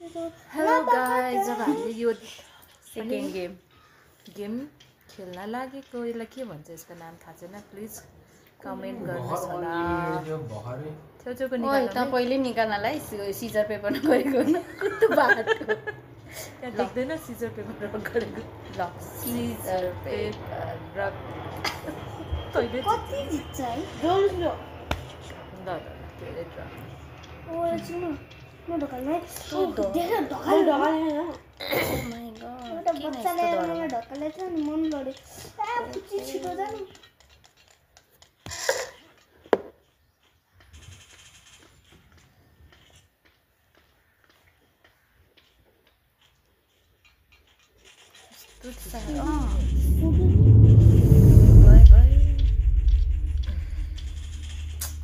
Hello guys, अब हामीले यो सेकेन्ड गेम खेल्न लागेको। यसलाई के भन्छ, यसको नाम थाहा छैन, प्लिज कमेन्ट गर्नुहोस् होला। छेउछेउको निकाल्नु त पहिले निकाल्नलाई सिजर पेपर गरेको कस्तो बाटो त्यहाँ देख्दैन सिजर पेपर गरेको। ल सिजर पेपर तैँले कति जित्छ है ल धेरै ड्र ओ एकछिन म ढकाल्नु है ओ धेरै ढकाल ढकाल ओ माय गॉड एउटा बच्चाले आमामा ढकालेको थियो नि मन लड्यो पुची छिटो जानु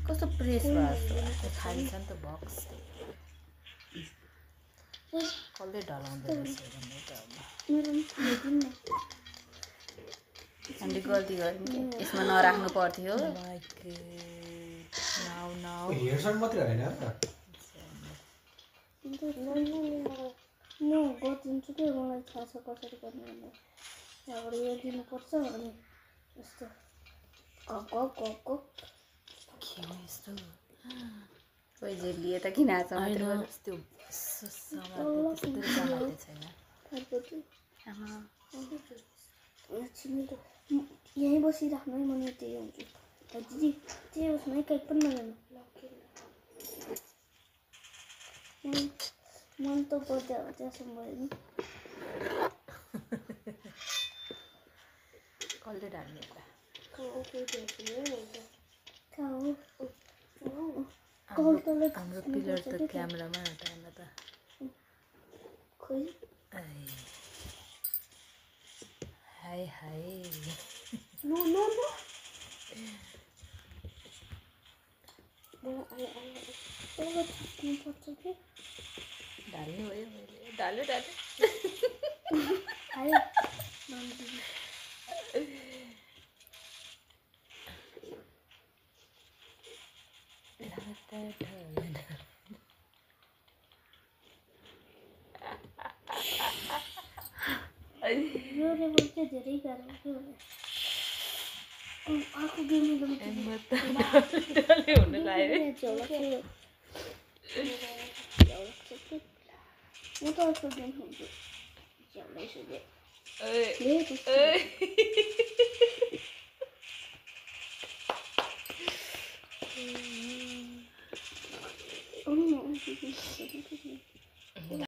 कस्तो प्रेस भएको खाली छ नि त बक्स। कसले ढलाउँदो रहेछ भन्ने त अब मेरो पनि हामीले गल्ती गऱ्यौँ कि यसमा नराख्नु पर्थ्यो। नाउ नाउ हेडसट मात्रै हैन म गरिदिन्छु कि मलाई थाहा छ कसरी गर्ने भनेर त्यहाँबाट यो दिनुपर्छ अनि यस्तो कक के हो यस्तो? कोही जे लिए त किन आछ मात्र त्यो समाते छैन। एकछिन त यहीँ बसिराख्नु है, म नि त्यही हुन्छु दिदी। त्यही होस् न, कहीँ पनि नजानु। मन त बजा बजासम्म भयो नि। कसले ढाल्ने होला? हाम्रो पिलर त क्यामेरामा हटाएन त। खोइ हाय हाय नो नो नो पर्छ कि ढाल्ने भयो मैले। ढाल्यो आयो यो रेबल चाहिँ धेरै गाह्रो के भने अर्को गेम हुन लाग्यो। म त अर्को गेम खेल्छु झ्याउलाइसक्यो।